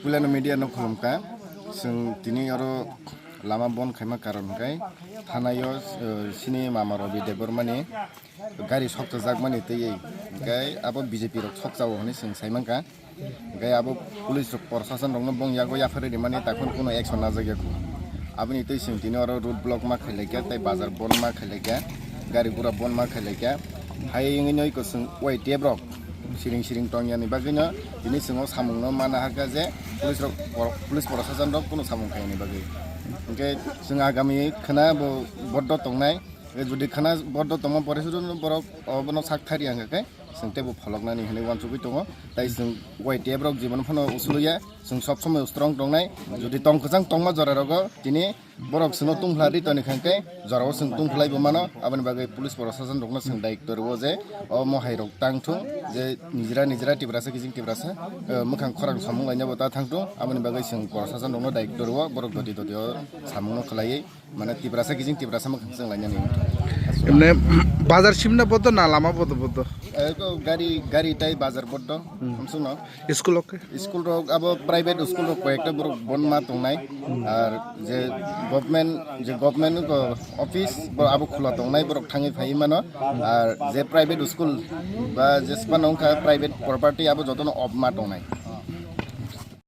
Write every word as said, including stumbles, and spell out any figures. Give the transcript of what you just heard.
Puilano media no khulumkha, chwng tini oro lama bon khaima karon hwnkhe thanaio, eh, chini mama Rabi Debbarmani gari sokchajak mani twiwi, hwnkhe abo B J P rok sokchao hwnwi chwng saimankha. Hwnkhe abo police rok, prosason rokno bong yago yapharwi rimani takhun kuno action najak yakho. Aboni twi chwng tini oro road block ma khailaikha tei bazar bon ma khailaikha, gari gura bon ma khailaikha. Hai wngwi no iko chwng Y T F rok siring siring tongyani bagwino tini chwng o samungno mana hakha je police rok, police prosason rok kuno samung khaiyani bagwi. Hwnkhe chwng agami khwna bo boddo tongnai. Jodi khwna boddo tongma pore se borok obono sak thari hwnkhe chwng teibo pholoknani hinwi uansugwi tongo. Tai chwng Y T F rok jibon phano usuluya, chwng sob somoi strong tongnai. Jodi tong kwchang tongma jora rogo tini borok chwngno tungphla ri toni khankhe jorao chwng tungphlai bo mano. Aboni bagwi police prosason rokno chwng daitw rwo je o mohai rok tang thung je nijra nijra Tiprasa kiching Tiprasa, eh, mwkhang khorang samung laina bo ta thang thung. Aboni bagwi chwng prosason rokno daitw rwo borok doti doti o samungno khlaiwi. Mane Tiprasa kiching Tiprasa mwkhang chwng lainani. Emne bazar simna bodo na lama bodo bodo? Eh, ko gari, gari tai bazar bodo. Hmm. Hamsung no. School ok? School rok abo private school rok koyekta borok bon ma tongnai. Hmm. Ar je government, je government ko office bo abo khula tongnai borok thangwi phai mano. Hmm. Ar je private school ba je spa nongkha private property abo jotono off ma tongnai.